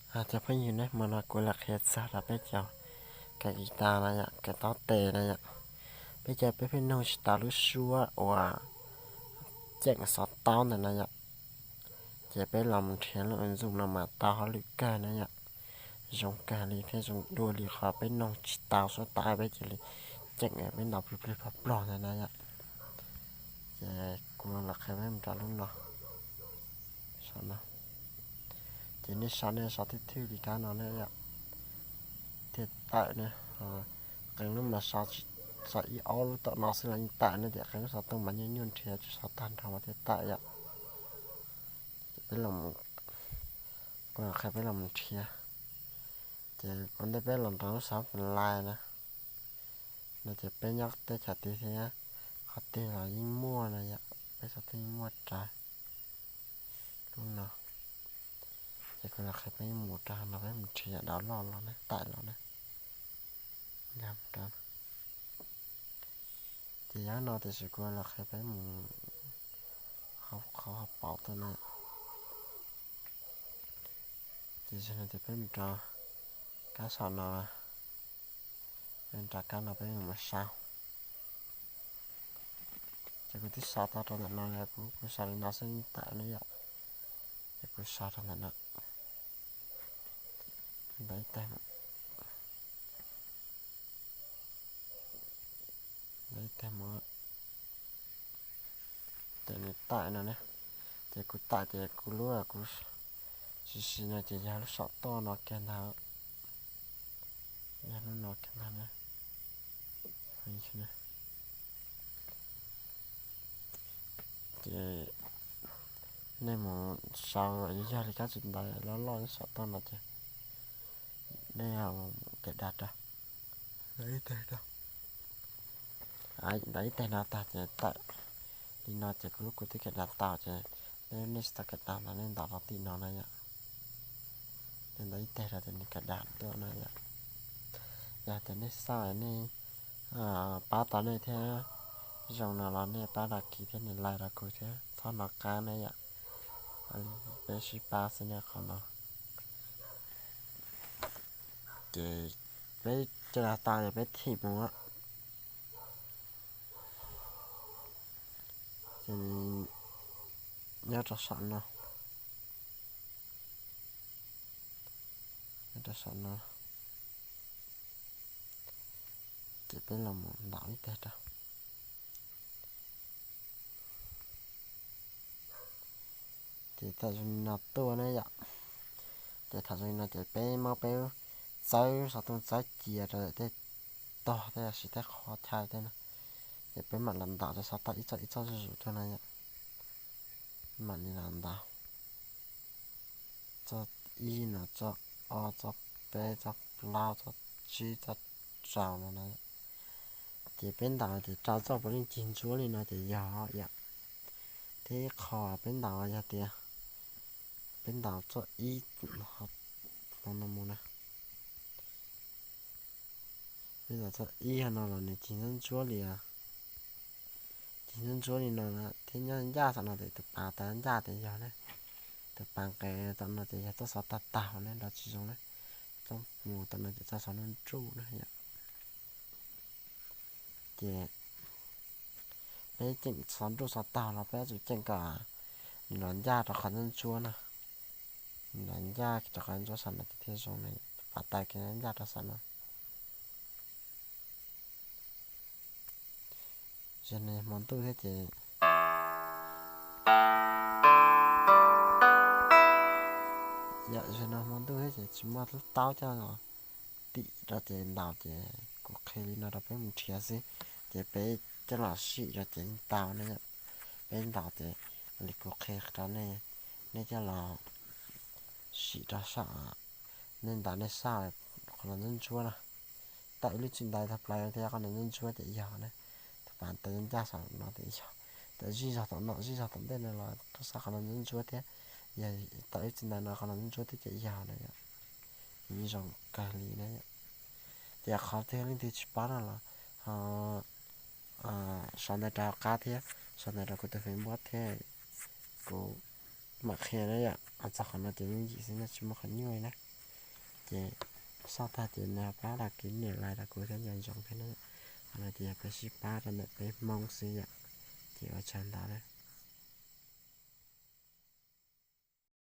Cov phooj ywg, neb hmo no kuv los qhia txog rau peb cov kawm guitar na yom, kawm taub tes na yom. Peb cov peb pheej noog tsis tau lub suab uas ceem xov taub ntawd na yom. Ces peb los mus nrhiav lub ứng dụng no mas tau hauj lwm kawg na yom. Zoo kawg li thiab zoo dua li qhov peb noog tsis tau suab taub, peb cia li ceem peb ntaus plig plig plog plog ntawd na yom. Ces kuv los qhia peb mus rau lub no, saum no. Ces nej sau, nej sau thwj thwj li kab no ne yom, thiaj tawm ne. Qee lub mas sau ib ob lub tom no xwb los yeej tawm ne, tiam qee lub xov tooj mas nyuaj nyuaj nrhiav, tsis sau tag nrho mas thiaj tawm yom. Ces peb los, kuv los qhia peb los mus nrhiav. Ces ua ntej peb los nrhiav lub xov online na, no ces peb nyob teb chaws twg thiab qhov twg los yeej muaj na yom, peb xov tooj yeej muaj rawv lub no. Ces kuv los qhia peb mus rau no, peb mus nrhiav download los ne, tawm los ne. Ces yog no tiam sis kuv los qhia peb mus qhov pauv tuaj na. Ces yog no ces peb mus rau kab saum no, peb mus rau kab no peb mus sau. Ces kuv twb sau tau rau ntawm no, kuv sau li no xwb yeej tawm ne yom. Ces kuv sau rau ntawm no, ntawm ib teg, ntawm ib teg mus, ces nws tawm no ne. Ces kuv tawm ces kuv lub kuv siv siv no ces yog lub saum toj no kiag ntag, yog lub no kiag ntag ne. Ces nej mus sau yog li kab tsis ntaus loj loj saum toj no ces nej kawm dag rau, ntawm ib teg no tag ces tawm li no ces kuv lub kuv twb kawm dag tau ces nej, nej tsis tau kawm dag ntawd nej ntaus rau tim no na yom. Nej ntawm ib teg rau ces nws kawm dag tuaj na yom. Yog tias nej xauj nej pab tau nej thiab zoo no los nej pab đăng ký thiab nias like rau kuv thiab txhob hnov qab ne yom. Peb sib pab xwb ne qhov no. Ces peb coj los tau ces peb thim mus. Ces nyob rau saum no, nyob rau saum no, ces peb los mus ntaus ib teg rau. Ces thaum zoo li no tuaj ne yom. Ces thaum zoo li no ces peb muab peb txawb xov tooj txawb cia rau tej tog tej siv tej qhov chaw tej no. Ces peb mam los ntaus rau xov tooj ib txoj ib txoj zuj zus tuaj na yom. Mam li los ntaus txoj ib no, txoj ob, txoj peb, txoj plaub, txoj tsib, txoj rau no na. Ces peb ntaus ces rau txoj puav leej cig ntsuab li no ces yog yom. Thiab ib qho peb ntaus yog tias peb ntaus txoj ib no mus na. Peb ntaus txoj ib no los nws cig ntsuab ntsuab li, cig ntsuab ntsuab li no na thiab nyob ncaj tom no ces tus pas tawv ncaj ces yog ne. Tus pas nqes tom no ces yog txoj xov tag tag ne, nrov tsis zoo ne. Txoj mus tom no ces txoj xov nruj nruj na yom. Ces peb ceem xov nruj xov tag los peb yuav tsum ceem kom nws los ncaj rau qhov ntsuab ntsuab na. Nws los ncaj rau qhov ntsuab saum no ces thiaj zoo ne, tus pas tawv ces ncaj rau saum no. Zaum no yog hmo ntuj thiab ces, yom, zaum no hmo ntuj thiab ces tsis muaj lub taub coj tim rau ces ntaus ces kuv qhia li no rau peb mus nrhiav xwb. Ces peb coj los sim rau ces yeej tau ne. Peb ntaus ces li kuv qhia rau nej, nej coj los sim rau saum, nej ntaus nej xauj qhov no ntsuab ntsuab na. Tawm ib lub txim ntawd tag plaws thiab qhov no ntsuab ntsuab ces yog ne. Tus pas tawv ncaj saum no ces yog. Tawm zij zog tom no zij zog tom ntej no los rau xauj qhov no ntsuab ntsuab thiab. Yog tawm ib txim ntawd no qhov no ntsuab ntsuab thiab ces yog na yom. Ces yeej zoo kawg li na yom. Ces qhov twg leej twg tsis paub no los sau ntawv rau hauv qab thiab sau ntawv rau kuv tus Facebook thiab, kuv mam qhia na yom. Txog qhov no ces yeej yim xwb na, tsis muaj qhov nyuaj li na. Ces xauj tag ces nws pab đăng ký niam lais rau kuv thiab nco ntsoov thiab na. Qhov no ces yog peb sib pab rau ntawm peb Hmoob xwb yom. Ces ua tsaug ntau na.